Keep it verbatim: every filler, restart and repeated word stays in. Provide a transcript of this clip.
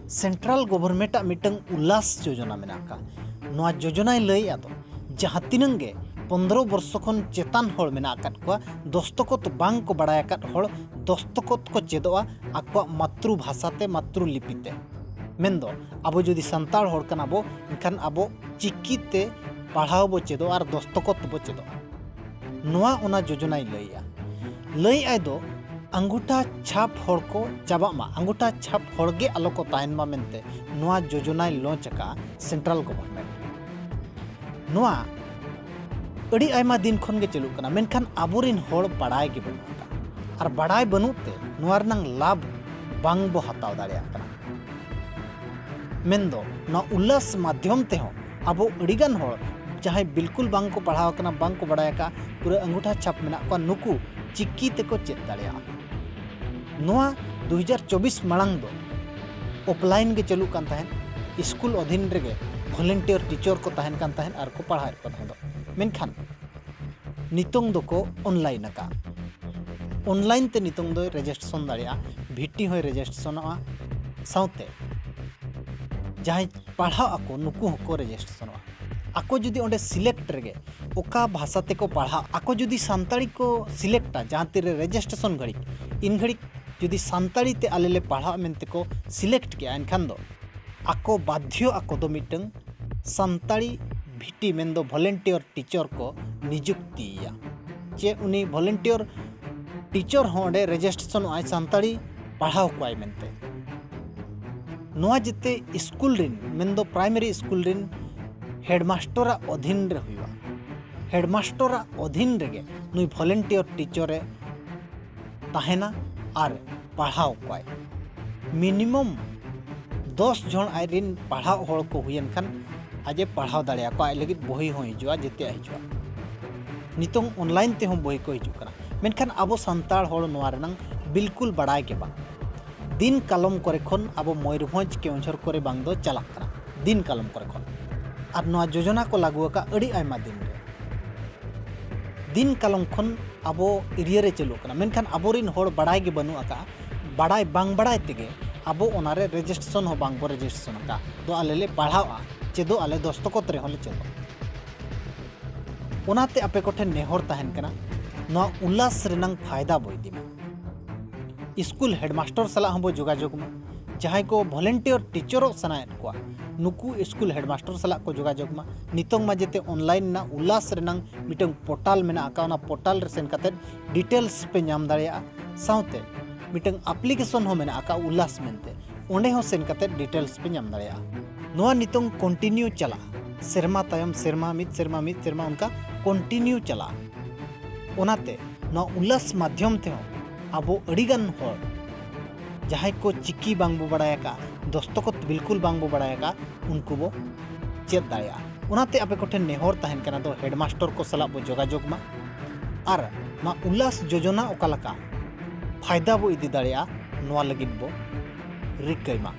Central government ᱟᱜ ᱢᱤᱫᱴᱟᱝ ᱩᱞᱞᱟᱥ ᱡᱳᱡᱚᱱᱟ ᱢᱮᱱᱟᱜ ᱟᱠᱟᱫ᱾ ᱱᱚᱣᱟ ᱡᱳᱡᱚᱱᱟᱭ ᱞᱟᱹᱭᱮᱫᱼᱟ ᱫᱚ, ᱡᱟᱦᱟᱸ ᱛᱤᱱᱟᱹᱝ ᱜᱮ ᱯᱚᱱᱫᱽᱨᱚ ᱵᱚᱨᱥᱚ ᱠᱷᱚᱱ ᱪᱮᱛᱟᱱ ᱦᱚᱲ ᱢᱮᱱᱟᱜ ᱟᱠᱟᱫ ᱠᱚᱣᱟ, ᱫᱚᱥᱛᱚᱠᱚᱛ ᱵᱟᱝ ᱠᱚ ᱵᱟᱲᱟᱭ ᱟᱠᱟᱫ ᱦᱚᱲ ᱫᱚᱥᱛᱚᱠᱚᱛ ᱠᱚ ᱪᱮᱫᱚᱜᱼᱟ ᱟᱠᱚᱣᱟᱜ ᱢᱟᱛᱨᱩ ᱵᱷᱟᱥᱟ ᱛᱮ, ᱢᱟᱛᱨᱩ ᱞᱤᱯᱤ ᱛᱮ᱾ ᱢᱮᱱᱫᱚ ᱟᱵᱚ ᱡᱩᱫᱤ ᱥᱟᱱᱛᱟᱲ ᱦᱚᱲ ᱠᱟᱱᱟ ᱵᱚ, ᱮᱱᱠᱷᱟᱱ ᱟᱵᱚ ᱪᱤᱠᱤ ᱛᱮ ᱯᱟᱲᱦᱟᱣ ᱵᱚ ᱪᱮᱫᱚᱜᱼᱟ ᱟᱨ ᱫᱚᱥᱛᱚᱠᱚᱛ ᱵᱚ ᱪᱮᱫᱚᱜᱼᱟ᱾ ᱱᱚᱣᱟ ᱚᱱᱟ ᱡᱳᱡᱚᱱᱟᱭ ᱞᱟᱹᱭᱮᱜᱼᱟ᱾ ᱞᱟᱹᱭᱮᱜᱼᱟᱭ ᱫᱚ ᱟᱝᱜᱩᱴᱷᱟ ᱪᱷᱟᱯ ᱦᱚᱲ ᱠᱚ ᱪᱟᱵᱟᱜ ᱢᱟ, ᱟᱝᱜᱩᱴᱷᱟ ᱪᱷᱟᱯ ᱦᱚᱲ ᱜᱮ ᱟᱞᱚ ᱠᱚ ᱛᱟᱦᱮᱱ ᱢᱟ ᱢᱮᱱᱛᱮ ᱱᱚᱣᱟ ᱡᱳᱡᱚᱱᱟᱭ ᱞᱚᱧᱪ ᱟᱠᱟᱫᱼᱟ ᱥᱮᱱᱴᱨᱟᱞ ᱜᱚᱵᱷᱚᱨᱱᱢᱮᱱᱴ᱾ ᱱᱚᱣᱟ ᱟᱹᱰᱤ ᱟᱭᱢᱟ ᱫᱤᱱ ᱠᱷᱚᱱ ᱜᱮ ᱪᱟᱹᱞᱩᱜ ᱠᱟᱱᱟ, ᱢᱮᱱᱠᱷᱟᱱ ᱟᱵᱚᱨᱮᱱ ᱦᱚᱲ ᱵᱟᱲᱟᱭ ᱜᱮ ᱵᱟᱹᱱᱩᱜ ᱟᱠᱟᱫ᱾ ᱟᱨ ᱵᱟᱲᱟᱭ ᱵᱟᱹᱱᱩᱜ ᱛᱮ ᱱᱚᱣᱟ ᱨᱮᱱᱟᱝ ᱞᱟᱵᱷ ᱵᱟᱝ ᱵᱚ ᱦᱟᱛᱟᱣ ᱫᱟᱲᱮᱭᱟᱜ ᱠᱟᱱᱟ᱾ ᱢᱮᱱᱫᱚ ᱱᱚᱣᱟ ᱩᱞᱞᱟᱥ ᱢᱟᱫᱽᱫᱷᱚᱢ ᱛᱮᱦᱚᱸ ᱟᱵᱚ ᱟᱹᱰᱤᱜᱟᱱ ᱦᱚᱲ ᱡᱟᱦᱟᱸᱭ ᱵᱤᱞᱠᱩᱞ ᱵᱟᱝ ᱠᱚ ᱯᱟᱲᱦᱟᱣ ᱟᱠᱟᱱᱟ, ᱵᱟᱝ ᱠᱚ ᱵᱟᱲᱟᱭ ᱟᱠᱟᱫ, ᱯᱩᱨᱟᱹ ᱟᱝᱜᱩᱴᱷᱟ ᱪᱷᱟᱯ ᱢᱮᱱᱟᱜ ᱠᱚᱣᱟ, ᱱᱩᱠᱩ ᱪᱤᱠᱤ ᱛᱮᱠᱚ ᱪᱮᱫ ᱫᱟᱲᱮᱭᱟᱜᱼᱟ᱾ ᱱᱚᱣᱟ ᱫᱩ ᱦᱟᱡᱟᱨ ᱪᱚᱵᱵᱤᱥ ᱢᱟᱲᱟᱝ ᱫᱚ ᱚᱯᱷᱞᱟᱭᱤᱱ ᱜᱮ ᱪᱟᱹᱞᱩᱜ ᱠᱟᱱ ᱛᱟᱦᱮᱸᱫ, ᱥᱠᱩᱞ ᱚᱫᱷᱤᱱ ᱨᱮᱜᱮ ᱵᱷᱚᱞᱮᱱᱴᱤᱭᱟᱨ ᱴᱤᱪᱟᱨ ᱠᱚ ᱛᱟᱦᱮᱱ ᱠᱟᱱ ᱛᱟᱦᱮᱸᱫ ᱟᱨ ᱠᱚ ᱯᱟᱲᱦᱟᱣᱮᱫ ᱠᱚ ᱛᱟᱦᱮᱸᱫ᱾ ᱢᱮᱱᱠᱷᱟᱱ ᱱᱤᱛᱚᱝ ᱫᱚᱠᱚ ᱚᱱᱞᱟᱭᱤᱱ ᱟᱠᱟᱫᱼᱟ᱾ ᱚᱱᱞᱟᱭᱤᱱ ᱛᱮ ᱱᱤᱛᱚᱝ ᱫᱚᱭ ᱨᱮᱡᱤᱥᱴᱨᱮᱥᱚᱱ ᱫᱟᱲᱮᱭᱟᱜᱼᱟ, ᱵᱷᱤᱴᱤ ᱦᱚᱸᱭ ᱨᱮᱡᱤᱥᱴᱨᱮᱥᱚᱱᱚᱜᱼᱟ, ᱥᱟᱶᱛᱮ ᱡᱟᱦᱟᱸᱭ ᱯᱟᱲᱦᱟᱣ ᱟᱠᱚ ᱱᱩᱠᱩ ᱦᱚᱸᱠᱚ ᱨᱮᱡᱤᱥᱴᱨᱮᱥᱚᱱᱚᱜᱼᱟ᱾ ᱟᱠᱚ ᱡᱩᱫᱤ ᱚᱸᱰᱮ ᱥᱤᱞᱮᱠᱴ ᱨᱮᱜᱮ ᱚᱠᱟ ᱵᱷᱟᱥᱟ ᱛᱮᱠᱚ ᱯᱟᱲᱦᱟᱜ, ᱟᱠᱚ ᱡᱩᱫᱤ ᱥᱟᱱᱛᱟᱲᱤ ᱠᱚ ᱥᱤᱞᱮᱠᱴᱟ ᱡᱟᱦᱟᱸ ᱛᱤᱨᱮ ᱨᱮᱡᱤᱥᱴᱨᱮᱥᱚᱱ ᱜᱷᱟᱹᱲᱤᱡ, ᱤᱱ ᱜᱷᱟᱹᱲᱤᱡ ᱡᱩᱫᱤ ᱥᱟᱱᱛᱟᱲᱤ ᱛᱮ ᱟᱞᱮ ᱞᱮ ᱯᱟᱲᱦᱟᱜ ᱢᱮᱱᱛᱮ ᱠᱚ ᱥᱤᱞᱮᱠᱴ ᱠᱮᱜᱼᱟ, ᱮᱱᱠᱷᱟᱱ ᱫᱚ ᱟᱠᱚ ᱵᱟᱫᱽᱫᱷᱚ ᱟᱠᱚ ᱫᱚ ᱢᱤᱫᱴᱟᱝ ᱥᱟᱱᱛᱟᱲᱤ ᱵᱷᱤᱴᱤ ᱢᱮᱱᱫᱚ ᱵᱷᱚᱞᱮᱱᱴᱤᱭᱟᱨ ᱴᱤᱪᱟᱨ ᱠᱚ ᱱᱤᱡᱩᱠᱛᱤᱭᱮᱭᱟ, ᱪᱮ ᱩᱱᱤ ᱵᱷᱚᱞᱮᱱᱴᱤᱭᱟᱨ ᱴᱤᱪᱟᱨ ᱦᱚᱸ ᱚᱸᱰᱮ ᱨᱮᱡᱤᱥᱴᱨᱮᱥᱚᱱᱚᱜ ᱟᱭ ᱥᱟᱱᱛᱟᱲᱤ ᱯᱟᱲᱦᱟᱣ ᱠᱚᱣᱟᱭ ᱢᱮᱱᱛᱮ᱾ ᱱᱚᱣᱟ ᱡᱮᱛᱮ ᱥᱠᱩᱞ ᱨᱮᱱ, ᱢᱮᱱᱫᱚ ᱯᱨᱟᱭᱢᱟᱨᱤ ᱥᱠᱩᱞ ᱨᱮᱱ ᱦᱮᱰᱢᱟᱥᱴᱚᱨᱟᱜ ᱚᱫᱷᱤᱱ ᱨᱮ ᱦᱩᱭᱩᱜᱼᱟ᱾ ᱦᱮᱰᱢᱟᱥᱴᱚᱨᱟᱜ ᱚᱫᱷᱤᱱ ᱨᱮᱜᱮ ᱱᱩᱭ ᱵᱷᱚᱞᱮᱱᱴᱤᱭᱟᱨ ᱴᱤᱪᱟᱨᱮ ᱛᱟᱦᱮᱱᱟ ᱟᱨ ᱯᱟᱲᱦᱟᱣ ᱠᱚᱣᱟᱭ᱾ ᱢᱤᱱᱤᱢᱟᱢ ᱫᱚᱥ ᱡᱚᱱ ᱟᱡ ᱨᱮᱱ ᱯᱟᱲᱦᱟᱣ ᱦᱚᱲ ᱠᱚ ᱦᱩᱭᱮᱱ ᱠᱷᱟᱱ ᱟᱡ ᱮ ᱯᱟᱲᱦᱟᱣ ᱫᱟᱲᱮᱭᱟᱠᱚᱣᱟ, ᱟᱡ ᱞᱟᱹᱜᱤᱫ ᱵᱳᱭ ᱦᱚᱸ ᱦᱤᱡᱩᱜᱼᱟ, ᱡᱮᱛᱮᱭᱟᱜ ᱦᱤᱡᱩᱜᱼᱟ᱾ ᱱᱤᱛᱚᱝ ᱚᱱᱞᱟᱭᱤᱱ ᱛᱮᱦᱚᱸ ᱵᱳᱭ ᱠᱚ ᱦᱤᱡᱩᱜ ᱠᱟᱱᱟ, ᱢᱮᱱᱠᱷᱟᱱ ᱟᱵᱚ ᱥᱟᱱᱛᱟᱲ ᱦᱚᱲ ᱱᱚᱣᱟ ᱨᱮᱱᱟᱝ ᱵᱤᱞᱠᱩᱞ ᱵᱟᱲᱟᱭ ᱜᱮ ᱵᱟᱝ᱾ ᱫᱤᱱ ᱠᱟᱞᱚᱢ ᱠᱚᱨᱮ ᱠᱷᱚᱱ ᱟᱵᱚ ᱢᱚᱭᱩᱨᱵᱷᱚᱸᱡᱽ ᱠᱮᱣᱚᱱᱡᱷᱚᱨ ᱠᱚᱨᱮ ᱵᱟᱝ ᱫᱚ ᱪᱟᱞᱟᱜ ᱠᱟᱱᱟ, ᱫᱤᱱ ᱠᱟᱞᱚᱢ ᱠᱚᱨᱮ ᱠᱷᱚᱱ᱾ ᱟᱨ ᱱᱚᱣᱟ ᱡᱳᱡᱚᱱᱟ ᱠᱚ ᱞᱟᱹᱜᱩ ᱟᱠᱟᱫ ᱟᱹᱰᱤ ᱟᱭᱢᱟ ᱫᱤᱱ ᱨᱮ, ᱫᱤᱱ ᱠᱟᱞᱚᱢ ᱠᱷᱚᱱ ᱟᱵᱚ ᱮᱨᱤᱭᱟ ᱨᱮ ᱪᱟᱹᱞᱩᱜ ᱠᱟᱱᱟ, ᱢᱮᱱᱠᱷᱟᱱ ᱟᱵᱚᱨᱮᱱ ᱦᱚᱲ ᱵᱟᱲᱟᱭ ᱜᱮ ᱵᱟᱹᱱᱩᱜ ᱟᱠᱟᱫᱼᱟ᱾ ᱵᱟᱲᱟᱭ ᱵᱟᱝ ᱵᱟᱲᱟᱭ ᱛᱮᱜᱮ ᱟᱵᱚ ᱚᱱᱟᱨᱮ ᱨᱮᱡᱤᱥᱴᱨᱮᱥᱚᱱ ᱦᱚᱸ ᱵᱟᱝ ᱵᱚ ᱨᱮᱡᱤᱥᱴᱨᱮᱥᱚᱱ ᱟᱠᱟᱫ᱾ ᱫᱚ ᱟᱞᱮ ᱞᱮ ᱯᱟᱲᱦᱟᱣᱼᱟ, ᱪᱮᱫᱚᱜ ᱟᱞᱮ, ᱫᱚᱥᱛᱚᱠᱚᱛ ᱨᱮᱦᱚᱸ ᱞᱮ ᱪᱮᱫᱚᱜ᱾ ᱚᱱᱟᱛᱮ ᱟᱯᱮ ᱠᱚᱴᱷᱮᱱ ᱱᱮᱦᱚᱨ ᱛᱟᱦᱮᱱ ᱠᱟᱱᱟ, ᱱᱚᱣᱟ ᱩᱞᱞᱟᱥ ᱨᱮᱱᱟᱝ ᱯᱷᱟᱭᱫᱟ ᱵᱚ ᱤᱫᱤ ᱢᱟ᱾ ᱥᱠᱩᱞ ᱦᱮᱰᱢᱟᱥᱴᱚᱨ ᱥᱟᱞᱟᱜ ᱦᱚᱸᱵᱚ ᱡᱳᱜᱟᱡᱳᱜᱽ ᱢᱟ᱾ ᱡᱟᱦᱟᱸᱭ ᱠᱚ ᱵᱷᱚᱞᱮᱱᱴᱤᱭᱟᱨ ᱴᱤᱪᱟᱨᱚᱜ ᱥᱟᱱᱟᱭᱮᱫ ᱠᱚᱣᱟ, ᱱᱩᱠᱩ ᱥᱠᱩᱞ ᱦᱮᱰᱢᱟᱥᱴᱚᱨ ᱥᱟᱞᱟᱜ ᱠᱚ ᱡᱳᱜᱟᱡᱳᱜᱽ ᱢᱟ᱾ ᱱᱤᱛᱚᱝ ᱢᱟ ᱡᱮᱛᱮ ᱚᱱᱞᱟᱭᱤᱱ ᱨᱮᱱᱟᱜ ᱩᱞᱞᱟᱥ ᱨᱮᱱᱟᱝ ᱢᱤᱫᱴᱟᱝ ᱯᱳᱨᱴᱟᱞ ᱢᱮᱱᱟᱜ ᱟᱠᱟᱫ, ᱚᱱᱟ ᱯᱳᱨᱴᱟᱞ ᱨᱮ ᱥᱮᱱ ᱠᱟᱛᱮᱫ ᱰᱤᱴᱮᱞᱥ ᱯᱮ ᱧᱟᱢ ᱫᱟᱲᱮᱭᱟᱜᱼᱟ᱾ ᱥᱟᱶᱛᱮ ᱢᱤᱫᱴᱟᱝ ᱟᱯᱞᱤᱠᱮᱥᱚᱱ ᱦᱚᱸ ᱢᱮᱱᱟᱜ ᱟᱠᱟᱫ ᱩᱞᱞᱟᱥ ᱢᱮᱱᱛᱮ, ᱚᱸᱰᱮ ᱦᱚᱸ ᱥᱮᱱ ᱠᱟᱛᱮᱫ ᱰᱤᱴᱮᱞᱥ ᱯᱮ ᱧᱟᱢ ᱫᱟᱲᱮᱭᱟᱜᱼᱟ᱾ ᱱᱚᱣᱟ ᱱᱤᱛᱚᱝ ᱠᱚᱱᱴᱤᱱᱤᱭᱩ ᱪᱟᱞᱟᱜᱼᱟ, ᱥᱮᱨᱢᱟ ᱛᱟᱭᱚᱢ ᱥᱮᱨᱢᱟ, ᱢᱤᱫ ᱥᱮᱨᱢᱟ ᱢᱤᱫ ᱥᱮᱨᱢᱟ ᱚᱱᱠᱟ ᱠᱚᱱᱴᱤᱱᱤᱭᱩ ᱪᱟᱞᱟᱜᱼᱟ᱾ ᱚᱱᱟᱛᱮ ᱱᱚᱣᱟ ᱩᱞᱞᱟᱥ ᱢᱟᱫᱽᱫᱷᱚᱢ ᱛᱮᱦᱚᱸ ᱟᱵᱚ ᱟᱹᱰᱤᱜᱟᱱ ᱦᱚᱲ ᱡᱟᱦᱟᱸᱭ ᱠᱚ ᱪᱤᱠᱤ ᱵᱟᱝᱵᱚ ᱵᱟᱲᱟᱭ ᱟᱠᱟᱫᱼᱟ, ᱫᱚᱥᱛᱚᱠᱚᱛ ᱵᱤᱞᱠᱩᱞ ᱵᱟᱝᱵᱚ ᱵᱟᱲᱟᱭ ᱟᱠᱟᱫᱼᱟ, ᱩᱱᱠᱩ ᱵᱚ ᱪᱮᱫ ᱫᱟᱲᱮᱭᱟᱜᱼᱟ᱾ ᱚᱱᱟᱛᱮ ᱟᱯᱮ ᱠᱚᱴᱷᱮᱱ ᱱᱮᱦᱚᱨ ᱛᱟᱦᱮᱱ ᱠᱟᱱᱟ, ᱫᱚ ᱦᱮᱰᱢᱟᱥᱴᱚᱨ ᱠᱚ ᱥᱟᱞᱟᱜ ᱵᱚ ᱡᱳᱜᱟᱡᱳᱜᱽ ᱢᱟ ᱟᱨ ᱱᱚᱣᱟ ᱩᱞᱞᱟᱥ ᱡᱳᱡᱚᱱᱟ ᱚᱠᱟ ᱞᱮᱠᱟ ᱯᱷᱟᱭᱫᱟ ᱵᱚ ᱤᱫᱤ ᱫᱟᱲᱮᱭᱟᱜᱼᱟ, ᱱᱚᱣᱟ ᱞᱟᱹᱜᱤᱫ ᱵᱚ ᱨᱤᱠᱟᱹᱭ ᱢᱟ᱾